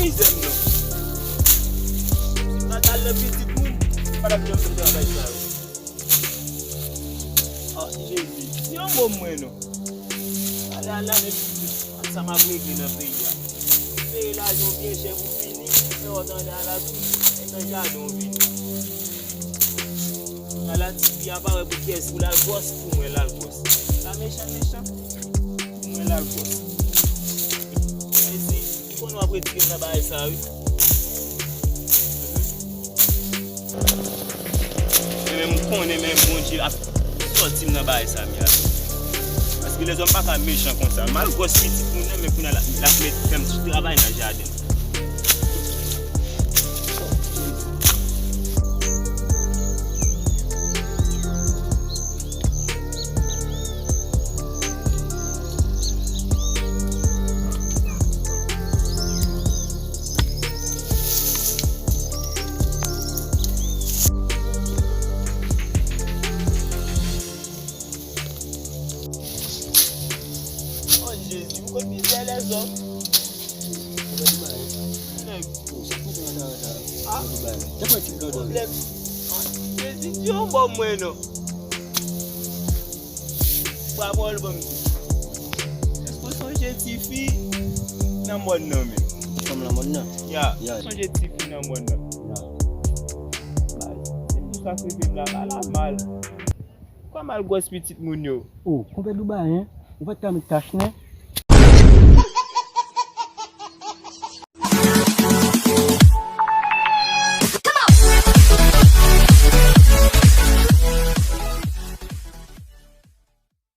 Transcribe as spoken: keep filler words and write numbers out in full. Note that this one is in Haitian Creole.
Mizè m non. Si m pa t al nan pitit moun, m pa t ap janm fè travay sa yo. Ah, Jezi, si yon mo mwen non. Ale al la, men pitit, sa m ap regle nan peyi a. Peye lajan w byen chè pou fini, men w tande ala tou, e nan jaden w vini. Ala ti fi a parèt pou kiyès, pou l al gwòs, pou mwen l al gwòs. Sa mechan, mechan. Pou mwen l al gwòs. Mezi, ou konn w ap retire m nan bagay sa wi. Men menm ou konnen menm Bondye ap sòti m nan bagay sa m ye a. Paske lèzòm pa ka mechan konsa. M al gwòs pitit moun nan, men kounye a l ap, l ap met fè m ti travay nan jaden. Oh Jezi, ou konn mizè lèzòm. Nèg. Ah, pwoblèm. Jezi, di yon bò mwen non. Pawòl ban m di. Èske w sonje tifi nan mòn nan menm? Fanm nan mòn nan? Ya. Ya. Sonje tifi nan mòn nan? Ya. Bay, se pou sa k rive m la, m ala mal. Kòman l gwòs pitit moun yo? Oh, konpè Dubayen, ou pa t ka met kach nen?